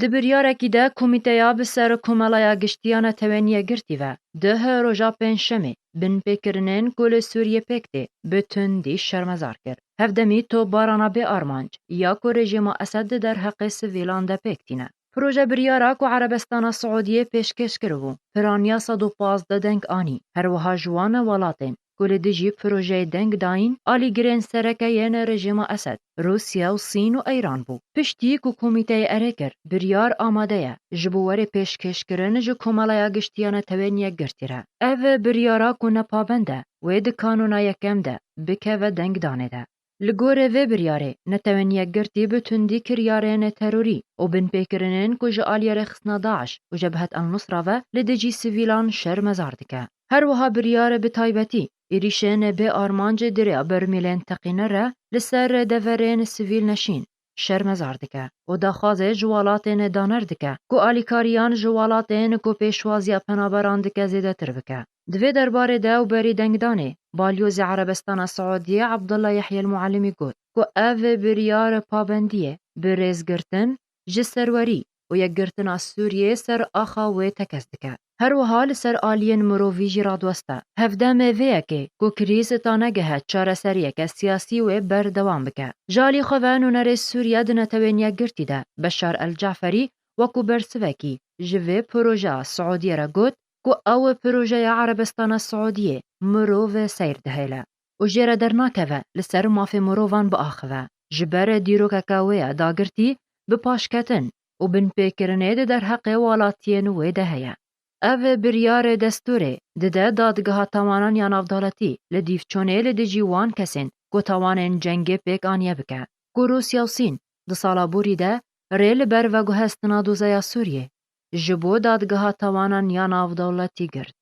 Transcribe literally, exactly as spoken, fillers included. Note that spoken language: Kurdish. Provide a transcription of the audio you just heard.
Di biryarekî de Komîteya bi ser Komelaya Giştî ya Netewên Yekgirtî ve duh roja Pêncşemê binpêkirinên ku li Sûriyê pêk tê bi tundî şermezar kir. Hevdemî topbarana bê armanc ya ku rejîma Esed di derheqê sivîlan de pêk tîne. Proje biryara ku Erebistana Siûdiyê pêşkêş kiribû, piraniya sed û pazdeh deng anî. Her wiha ji wan welatên ku li dijî projeyê deng dayîn, alîgirên sereke yên rejîma Esed, Rûsya û Sîn û Îran bû. Piştî ku komîteyê erê kir, biryar amade ye ji bo were pêşkêşkirin ji Komeleya Giştî ya Netewên Yekgirtî re. Ev biryara ku nepabend e, wê di kanûna yekem de bikeve dengdanê de. Li gorî vê biryarê, Netewên Yekgirtî bi tundî kiryarên terorî û binpêkirinên ku ji aliyê rêxistina DAIŞ û Cebhet El-Nusra ve li dijî sivîlan şermezar dike. Her wiha biryar bi taybetî êrîşên bê armanc di rêya bermîlên teqîne re li ser deverên sivîl neşîn şermezar dike û daxwazê ji welatên daner dike ku alîkariyan ji welatên ku pêşwaziya penaberan dike zêdetir bike. Di vê derbarê de û berî dengdanê, Balyozê Erebistana Siûdiyê Abdullah Yehya El-Muallimî got ku ev biryar pabendiyê bi rêzgirtin ji serwerî û yekgirtina Sûriyê ser axa wê tekez dike. Her wiha li ser aliyên mirovî jî radiweste. Hevdemê vê yekê ku krîz ta negehe çareseriyeke siyasî wê berdewam bike. Ji alî xwe ve nûnerê Sûriye di Netewên Yekgirtî de Beşar El Caferî wekû bersivekî ji vê projeya Siûdiyê re got ku ew projeya Erebistana Siûdiyê mirov seyr dihêle û jê re dernakeve li ser mafê mirovan biaxive. Ji ber dîrokeke wê ya dagirtî bi paşketin û binpêkirinê di derheqê welatiyên wê de heye. Ev biryarê destûrê dide dadgeha tawanan ya navdewletî li Dîvçonê li dijî wan kesên ku tawanên cengê pêk aniye bike, ku Rûsya û Sîn di sala borî de rê li ber veguhestina dozeya Sûriyê ji bo dadgeha tawanan ya navdewletî girt.